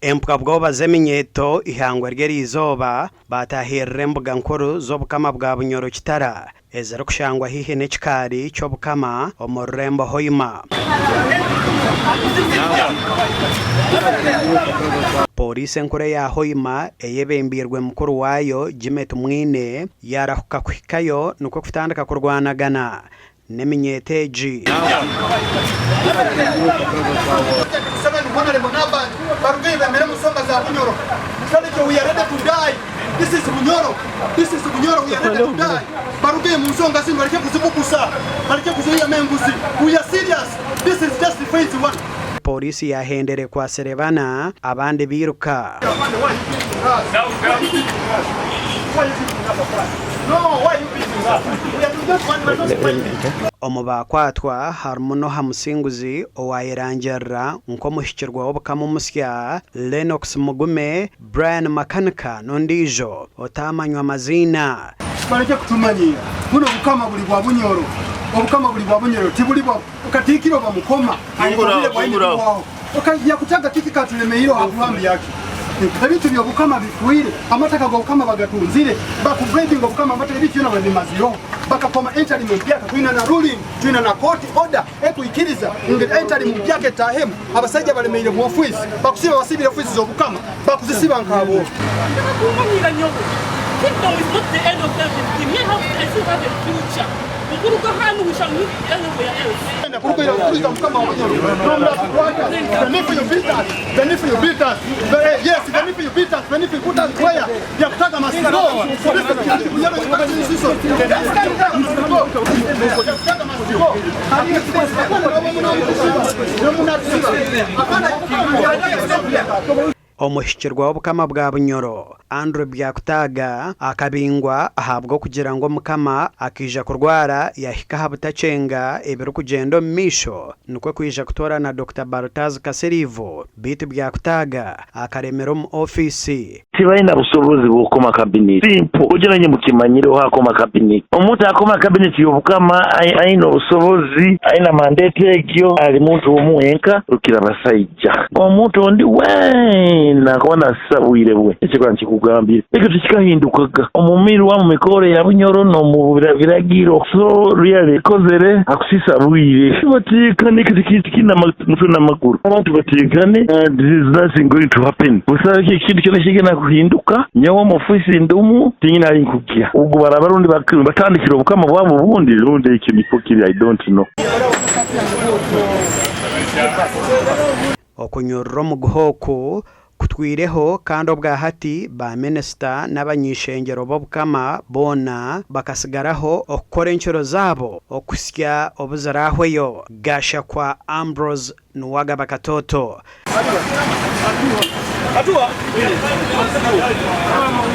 Empwa bwoba z'eminyeeto eihangwe ry'eriizooba baataahirira embuga nkuru z'obukama bwa Bunyoro Kitara ezirikushangwa haihi n'ekikaari ky'obukama omu rurembo Hoima. Pooriisi enkuru eya Hoima eyebembeirwe mukuru waayo Jimmy Tumwine yaarahuka kuhikayo nikwo kutandika kurwanagana n'eminyeeto egi. Pooriisi yaahendera ekwatsire bana abandi bairuka. Omu baakwatwa harimu n'oha musinguzi owaayerangirira nk'omuhikirwa w'Obukama omusya, Lennox Mugume, Brian Makanika n'ondiijo otaamanywa maziina. Barekye kutumanyiira. Bunu obukama buri bwa Bunyoro. Obukama buri bwa Bunyoro tiburi bwa Katiikiro bamukoma. Obwire bwaine kuhwaho. Yakutaga kiki katulemeire aha kuhambi yaki. Ebintu by'obukama bifwire, amataka g'obukama bagatunzire, bakubribinga obukama amataka ebintu byona babimazireho. Bakakoma entari mu mpyaka twina na ruling, twina na court order ekwikiriza ngu entari mu mpyaka etahemu. Abasaija balemeire mu ofiisi, bakusiba basibire ofiisi z'obukama, bakuzisiba nk'abooro. Tibarikumanyira nyowe. Kingdom is not the end of everything. Me have, I still have a future. Nkuruga hanu we shall meet anywhere else. Omuhikirwa w'obukama bwa Bunyoro, Andrew Byakutaaga akabingwa ahabw'okugira ngu Omukama akaija kurwara yahika aha butakyenga ebirikugyenda omu maisho nikwo kwija kutoorana Dokita Baltaz Kasiriivu beitu Byakutaaga akaremera omu ofiisi. Tibalina busobozi bw'okukoma kabineti. Simple. Ogira nye mukimanyire oha akoma kabineti. Omuntu akoma kabineti y'obukama aine obusobozi, aine mandate egyo, ali muntu omu wenka Rukirabasaija. Omuntu ondi weena akaba nasisa bwire bwe. Ekyo ka nkikugambire. Ekyo tikikahindukaga omu mirwa, mu mikoro ya Bunyoro n'omu biragiro. So really ekozere akusisa bwire. Batekane ekyo tikiine mutwe n'amaguru. Abantu batekane there is nothing going to happen. Busaho ekintu kyona ekigenda kuhinduka. Nyowe omu ofiisi ndumu tinyine ahi nkugya. Ogu baraba rundi batandikire obukama bwabo obundi rundi ekyo nikwo kiri I don't know. Okunyurura omuguha oku kutwireho kandi obwa hati ba minisita n'abany'ishengyero b'Obukama boona bakasigaraho okukora encuro zaabo okuhitsya obu ziraahweyo. Gashakwa Ambrose Nuwagaba Katoto.